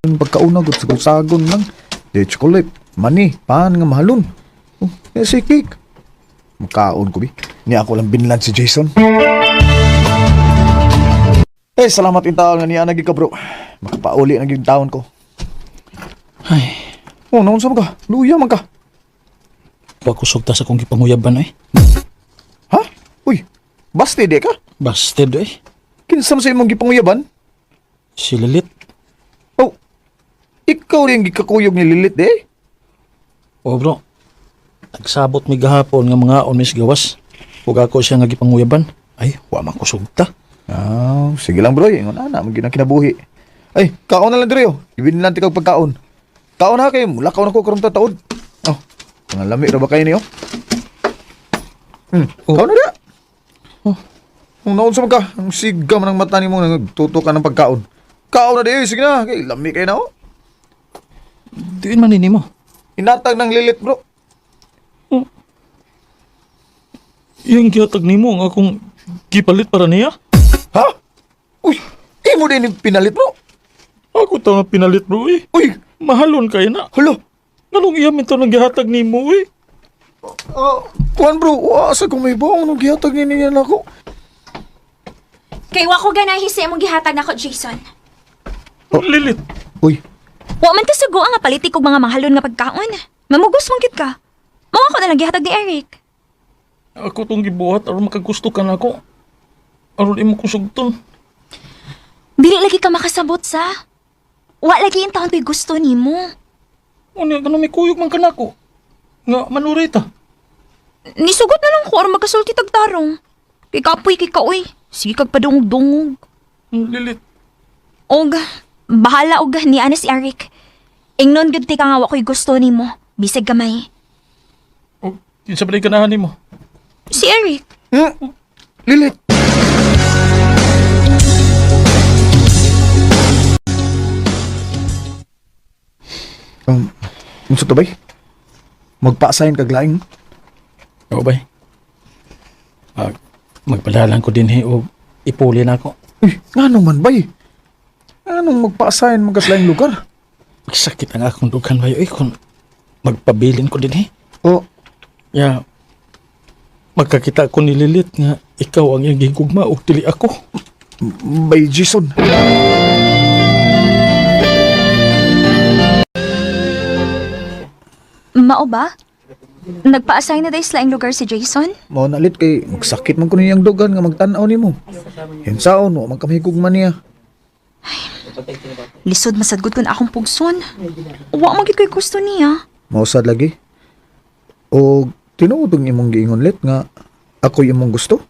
Pagkauna, gud sagon lang. Di chocolate, mani, pan nga mahalon. Oh, eh, si cake. Makaon ko bi. Niya ako lang binlan si Jason. Eh, salamat yung taon nga niya naging ka bro. Makapauli na yung taon ko. Ay, Oh, naon sa ka? Luya man ka. pakusog ta sa kong gipanguyaban eh. Ha? Uy, basti di ka? Busted eh. Kinsa man sa imong gipanguyaban? Si Lilith. Oh, ikaw rin gikakuyog ni Lilith eh. Oh bro, nagsabot mi gahapon nga mga on mis gawas. Ug ako siya nga gipanguyaban. Ay, wa man kusog ta. Ah, sige lang bro, ingon ana, magina kinabuhi. Ay, kaon na lang diri oh. Ibin lang tikag pagkaon. Kaon na kayo, mulakaw na ko karong tataod. Oh, mga lami ra ba kayo niyo? Oh. Kaon na dira. Oh. Kung naon sa ka, ang siga man ang mata nimo nagtuto ka ng pagkaon. Kaon na di, sige na, kay lami kayo na oh. Diin man nimo. Inatag ng Lilith bro. Iyang gihatag nimo ang akong gipalit para niya. Ha? Uy, imo din yung pinalit bro. Ako ta nga pinalit bro eh. Uy, Mahalon kay na. hala. Nganong iya minto nang gihatag nimo eh. Ah, kuan bro, wa sa kung may buong nung gihatag ni niya nako. Kay wa ko ganahi sa imong gihatag nako Jason. Oh. Lilith. Uy, Wa man ka sugo nga palitik og mga mahalon nga pagkaon. Mamugos man gid ka. Mao ako na lang gihatag ni Eric. Ako tong gibuhat aron makagusto ka nako. Aron imo ko sugton. Dili lagi ka makasabot sa. Wa lagi intawon ko'y gusto nimo. Unya kanang may kuyog man ka nako. Nga manurita. Nisugot na lang ko aron magkasulti tag tarong. Kay kapoy kay kaoy. Sige kag padungog-dungog. Lilit. Og bahala og ni ana si Eric. Ingnon gud ti ka nga wa ko'y gusto nimo. Bisag gamay. O kinsa ba ganahan nimo? Si Eric. Lilit. Unsa to bay? Magpa-assign kag laing? Oo bay. Ah, magpadalan ko dinhi og ipuli na ako. Eh, ngano man bay? Anong magpa-assign man kas laing lugar? Sakit ang akong dughan bayo eh kung magpabilin ko dinhi. O, Ya, magkakita ko ni Lilit nga ikaw ang iyang gigugma ug dili ako. Bay Jason. Mao ba? Nagpa-assign na dahil sa laing lugar si Jason? Mao na lit kay magsakit man kuno iyang dugan nga magtan-aw nimo. Hinsaon wa man kamihigugma niya. Lisod masadgod kun akong pugson. Wa man gid ko'y gusto niya. Mausad lagi. O tinuod ang imong giingon lit nga ako'y imong gusto?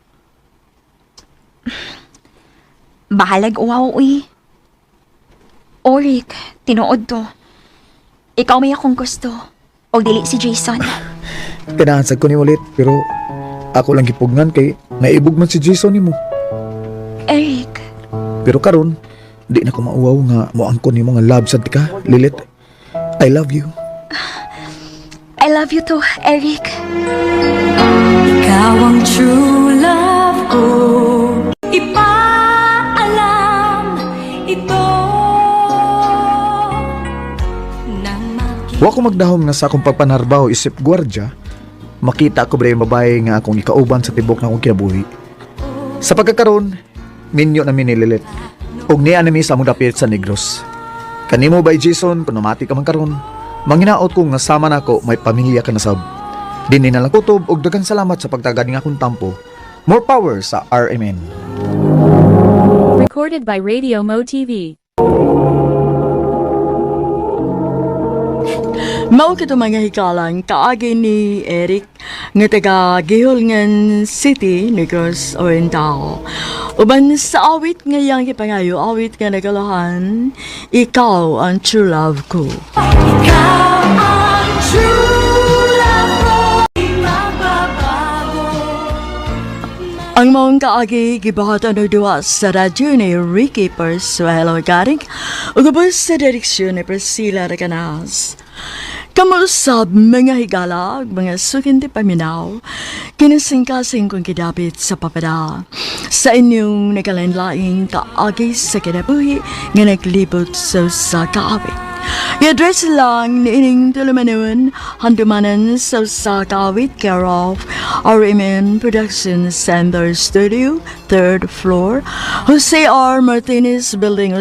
Bahalag uwaw uy. Orik, tinuod to. Ikaw may akong gusto. O dili si Jason. Tinahan sad ko nimo lit pero ako lang gipugnan kay naibog man si Jason nimo. Eric, Pero karon di na ko mauwaw nga moangkon nimo nga love sad ka, Lilit. I love you. I love you too, Eric. Ikaw ang true love ko. Ipaalam ito na Wa ko magdahom nga sa akong pagpanarbaho isip gwardya, makita ko ba yung babae nga akong ikauban sa tibok ng akong kinabuhi. Sa pagkakaroon, minyo na mi ni Lilit. Ug niya na mi sa among dapit sa Negros. Kanimo bay Jason, kung namati ka man karon, manginaot ko nga sama nako may pamilya ka na sab. Dinhi na lang kutob ug daghang salamat sa pagtagad ng akong tampo. More power sa RMN. Recorded by Radio Mo TV. Mao kito mga hikalang kaagi ni Eric nga taga Gihulngan City, Negros Oriental. Uban sa awit nga iyang gipangayo, awit nga nagalahan, ikaw ang true love ko. Ikaw ang true love ko. Di magbabago. Ang maong kaagi gibuhatan og duwa sa radyo ni Ricky Persuelo Garing ug ubos sa direksyon ni Priscilla Recanas. Kamuusab mga higala ug mga sukinti paminaw, kinasingkasing kong kidapit sa papada. Sa inyong nagalain-laing kaagi sa kinabuhi nga naglibot sa usa ka awit. I-address lang ni ining tulumanon, handumanan sa usa ka awit, care of RMN Production Center Studio, third floor, Jose R. Martinez Building,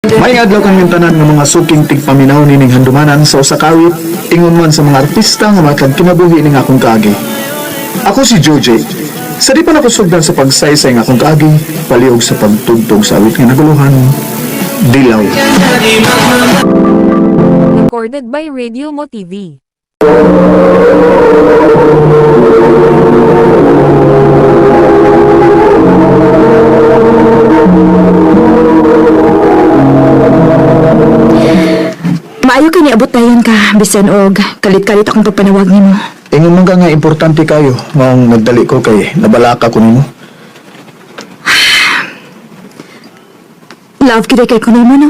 May adlaw kang tanan ng mga suking tigpaminaw nining handumanan sa usa ka awit, ingon man sa mga artista nga matag kinabuhi ning akong kaagi. Ako si Joje. Sa di pa nakusugdan sa pagsaysay ng akong kaagi, paliog sa pagtugtog sa awit nga naguluhan, Dilaw. Recorded by Radio Mo TV. Maayo kay niabot dayon ka, bisan og kalit-kalit akong pagpanawag nimo. Ingon man ka nga importante kayo, maong nagdali ko kay nabalaka ko nimo. Love kid kay ko nimo no.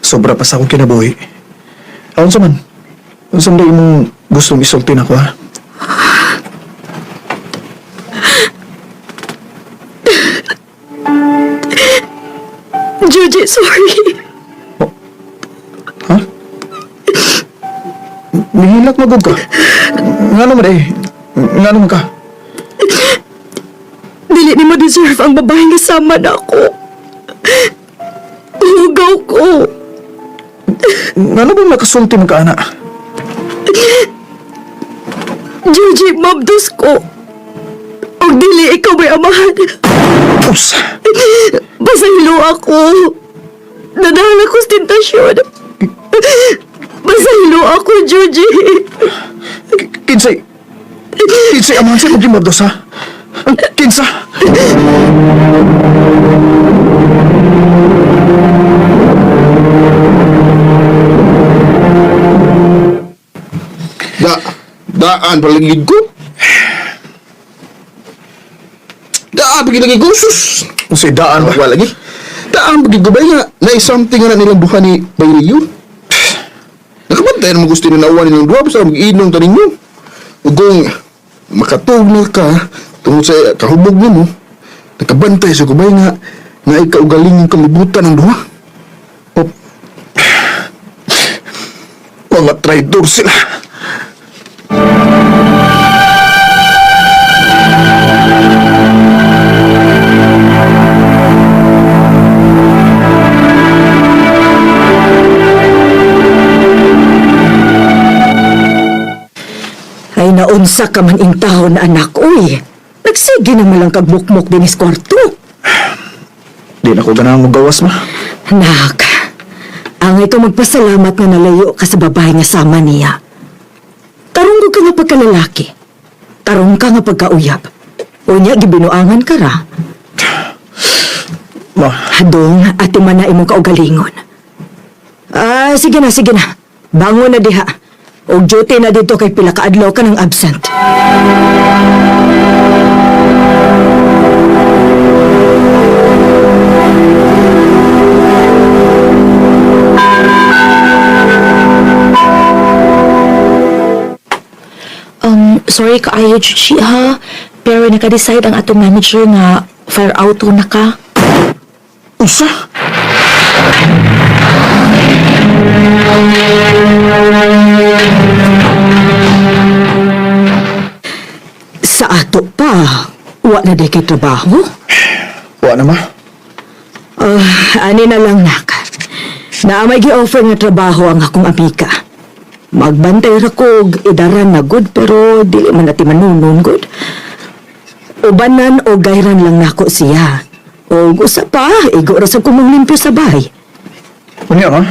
Sobra pa sa akong kinabuhi. Aon sa man? Unsa man imong gustong isulti nako ha? Juji, sorry. Ha? Nihilak magod ka. Ngano man eh? Ngano man ka? Dili nimo deserve ang babae nga sama na ako. Hugaw ko. Ngano bang nakasulti mo ka, ana? Joji, mabdos ko. Og dili ikaw may amahan. Usa! Basahilo ako. Nadala ko sa tentasyon. Basahilo ako, Joji. Kinsay... Kinsay amahan sa imong gimabdos, ha? Kinsa? Daan palagid ko. Daan pagilagi ko, sus. Unsay daan ba? Wala lagi. Daan pagid ko ba nga, na something nga na nilang duha ni Bayriyo. Nakabantay na gusto na nauwan nilang duha, basta mag-inom ta ninyo. Ug kung makatug na ka, tungod sa kahubog nimo, nakabantay sa kubay nga, na ikaugaling yung kalibutan ng duha. Oh. Mga traitor sila. Ay naunsa ka man ing taon na anak, uy. Nagsige na malang kagbukmok din is kwarto. Di na ko ganahan mo gawas, ma. Anak, ang ikaw magpasalamat nga nalayo ka sa babae nga sama niya. Tarong ka nga pagkalalaki. Tarong ka nga pagkauyab. Unya, gibinuangan ka ra. Ma, Hadong, ati man na imong kaugalingon. Ah, sige na, sige na. Bangon na diha. Og duty na dito kay pila ka adlaw ka ng absent. Sorry kaayo, Chuchi, ha? Pero naka-decide ang atong manager nga fire auto na ka. Usa! Sa ato pa, wa na day kay trabaho. Wa na, ma. Ah, ani na lang nak. Naa may gi-offer nga trabaho ang akong amiga. Magbantay ra ko og idaran na good pero dili man nati manunon good. Ubanan o gayran lang nako siya. O usa pa, igo ra sa kumang limpyo sa bahay. Unya, ma.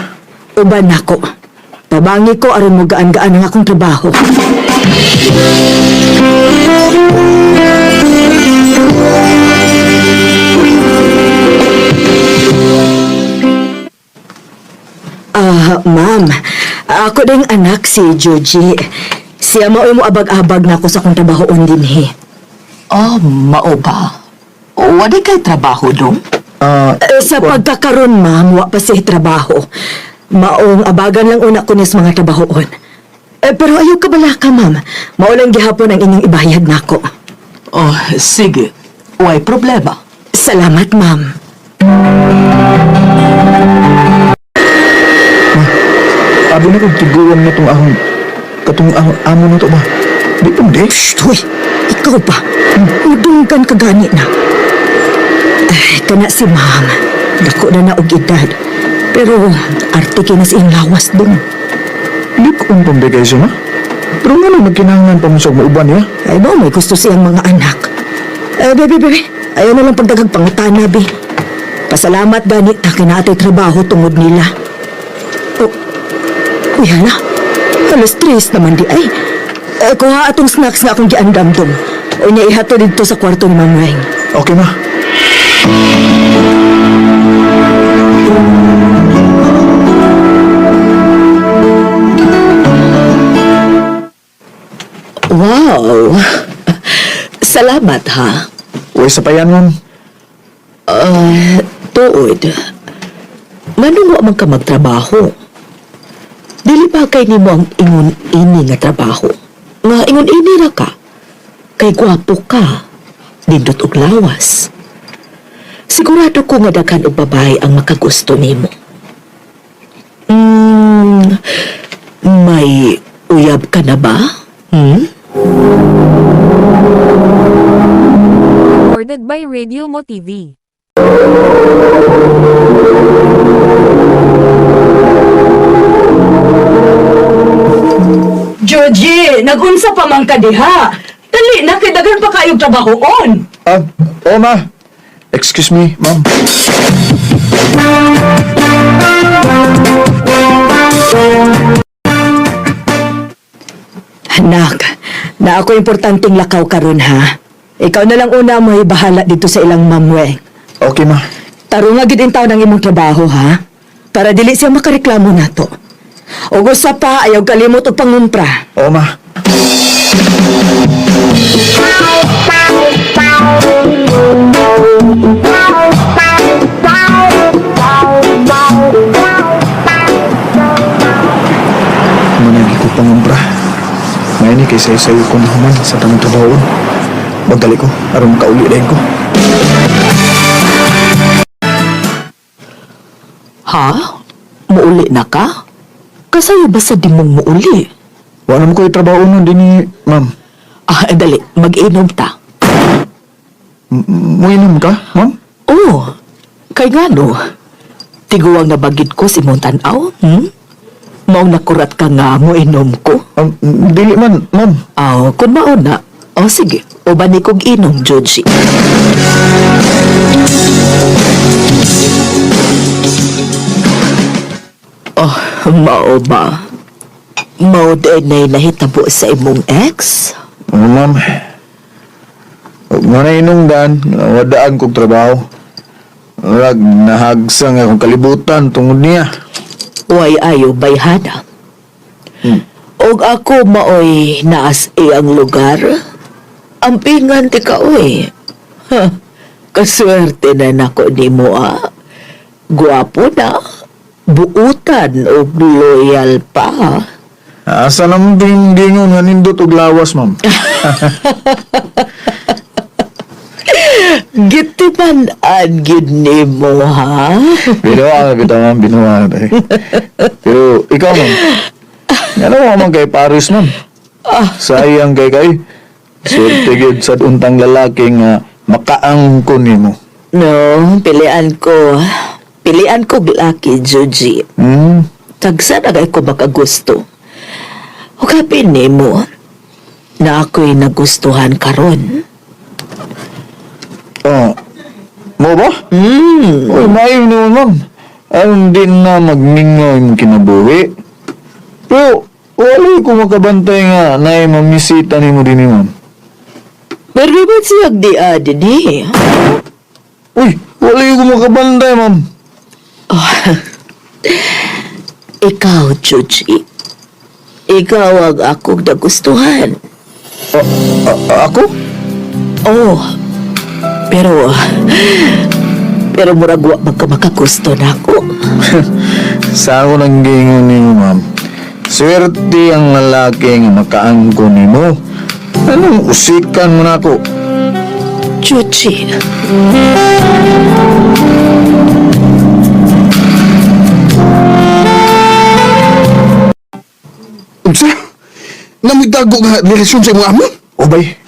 Uban nako. Tabangi ko aron mo gaan-gaan ang akong trabaho. Ah, ma'am. Ako ding anak si Joji. Siya mao mo abag-abag na ako sa akong trabahoon dinhi. Oh, mao ba? Wala kay trabaho dong? Eh, sa pagkakaroon, ma'am, wa pa siya trabaho. Maong abagan lang una ko niya sa mga trabahoon. Eh, pero ayaw ka bala ka, ma'am. Mao lang gihapon ang inyong ibayad nako. Oh, sige. Way problema. Salamat, ma'am. Abi na kong tiguan na tong ahong... Katong ahong amo na to ba? Di pa di. Shh, hoy! Ikaw pa! Udunggan ka gani na. Ay, kana si ma'am. Dako na na og edad. Pero arte kay na sa iyang lawas dong. Di ko kung pambigay siya, ma. Pero nga lang magkinahanglan pa mo sa mauban niya. Ay ba, may gusto siyang mga anak. Eh, bebe, bebe, ayaw na lang pagdagag pangutana, be. Pasalamat gani ta kinaatay trabaho tungod nila. Oh, uy, hala. Alas 3 naman di ay. Eh, kuha atong snacks nga akong giandam dong. O niya ihato dito sa kwarto ni Ma'am Reng. Okay, ma. Wow! Salamat, ha? Uy, sa payan, ma'am. Tuod. Nganong wa man ka magtrabaho? Dili ba kay nimo ang ingon ini nga trabaho? Nga ingon ini ra ka. Kay gwapo ka. Nindot og lawas. Sigurado ko nga daghan og babae ang makagusto nimo. May uyab ka na ba? Hmm? Recorded by Radio Mo TV. Joji, nagunsa pa man ka diha. Dali na kay daghan pa kayong trabahoon. Ah, oo ma. Excuse me, ma'am. Anak, na ako importanteng lakaw karon ha. Ikaw na lang una mo bahala dito sa ilang mamwe. Okay, ma. Tarunga gid in taon ang imong trabaho ha. Para dili siya makareklamo nato. Og usa pa ayaw kalimot og pangumpra. Oo, ma. Managi ko pangumpra. Ngayon kay sayo-sayo ko na human sa tanong trabahoon. Magdali ko, aron makauli dahil ko. Ha? Muuli na ka? Kasayo ba sa di mong muuli? Wala naman ko yung trabaho nun din ni, ma'am. Ah, dali, mag-inom ta. Muinom ka, ma'am? Oo, kay ngano. Tiguang nabagid ko si Montanaw, hmm? Maong nakurat ka nga moinom ko. Dili man, ma'am. Aw, kung mauna. O sige, uban ni kog inom, Joji. Oh, mao ba? Mao din na'y nahitabo sa imong ex? Oo, ma'am. Huwag mo na inungdan, wadaan kong trabaho. Rag, nahagsang akong kalibutan tungod niya. Way ayo bayhana. Og ako maoy naas iyang lugar. Ampingan ti ka oy. Ha, kaswerte na nako nimo ah. Gwapo na, buutan og loyal pa. Asa naman din dingon nga nindot og lawas, ma'am. Gitiman-an gyud nimo ha. Binuha na bitaw, ma'am. Binuha na tayo. Pero ikaw, ma'am. Ano mo man kay Paris, ma'am? Sayang kay kay. Swerte gyud sa untang lalaki nga makaangko nimo. No, pilian ko. Pilian ko laki, Joji. Hmm? Tagsa na kay ko makagusto. O kapin nimo na ako'y nagustuhan karon. Oh. Mo ba? Mm. Uy, maayo naman, ma'am. Aron din na magmingaw yung kinabuhi. Pero, wala ko makabantay nga na mamisita ni mo din ni ma'am. Pero ba siyag di adi ni? Uy, wala ko makabantay, ma'am. Oh. Ikaw, Joji. Ikaw ang akong nagustuhan. Ako? Oh, pero... Pero murag wa man ka makagusto na ako. Sa ako nang gingon nimo, ma'am. Swerte ang lalaki nga makaangko nimo. Anong usikan mo na ako? Chuchi. Unsa? Namidago nga relasyon sa imong amo? O bay,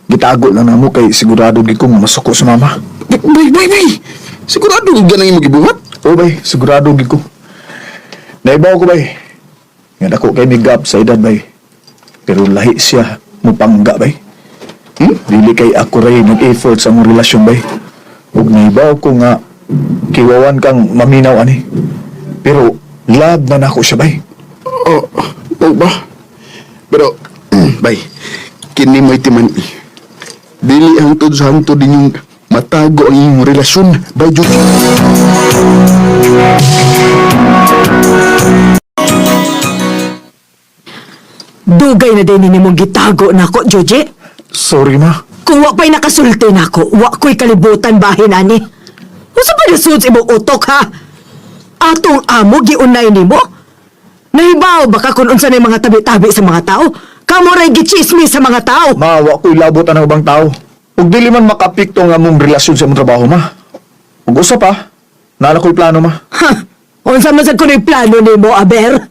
gitago lang namo kay sigurado gid ko nga masuko sa mama. Bay, bay, bay! Sigurado gid ganang imong gibuhat? O bay, sigurado gid ko. Naibaw ko bay. Nga dako kay mi gap sa edad bay. Pero lahi siya mupangga bay. Hmm? Dili kay ako ray nag-effort sa among relasyon bay. Ug naibaw ko nga kiwawan kang maminaw ani. Pero love na nako siya bay. Oh, oh ba? Pero, bay, kini mo'y timan Dili hangtod sa hangtod ninyong matago ang inyong relasyon, bay Judy. Dugay na din nimong gitago nako, Joji. Sorry ma. Kung wa pa'y nakasulti nako, wa ko'y kalibutan bahin ani. Unsa pa nasud sa imong utok ha? Atong amo giunay nimo? Nahibaw baka kung unsa na yung mga tabi-tabi sa mga tao? Kamo ray gichismis sa mga tao. Ma, wa ko'y labot ang ubang tao. Ug dili man makapikto ang among relasyon sa imong trabaho, ma. Ug usa pa, naa na ko'y plano, ma. Ha? Unsa man sad kuno'y plano nimo, Aber?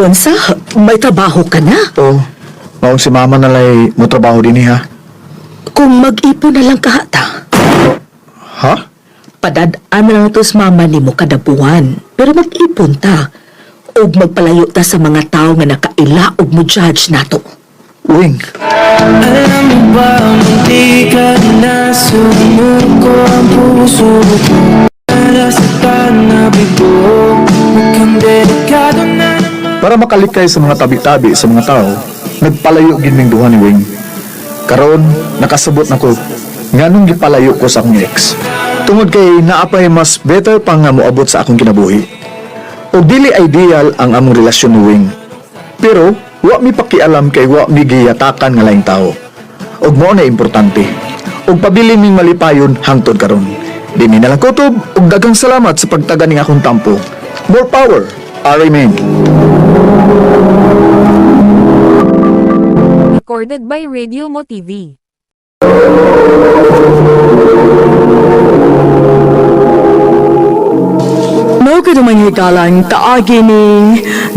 Unsa, may trabaho ka na? Oo. Maong si mama na lay mo trabaho din ha. Kung mag-ipon na lang ka hata. Ha? Padad-an na lang to sa mama nimo kada buwan. Pero mag-ipon ta. Og magpalayo ta sa mga tao nga nakaila og mo judge nato. Wing. Alam mo ba, munti ka na sumuko ang puso ko. Nasaktan na bigo, mukhang delikado na naman. Para makalikay sa mga tabi-tabi sa mga tao, nagpalayo gid ming duha ni Wing. Karon, nakasabot na ko nganong gipalayo ko sa akong ex. Tungod kay naapay mas better pa nga moabot sa akong kinabuhi. O dili ideal ang among relasyon ni Wing. Pero wa mi pakialam kay wa mi giyatakan nga laing tao. Og mao na importante. Og pabili ming malipayon hangtod karon. Di mi na lang kutob og daghang salamat sa pagtaga ning akong tampo. More power. Ari Ming. Recorded by Radio Mo TV. Mao ka mga higalang kaagi ni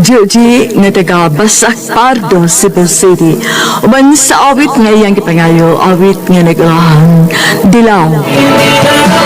Gigi nga taga Basak Pardo, Cebu City. Uban sa awit nga iyang gipangayo, awit nga nag-ulahan, Dilaw. Hindi na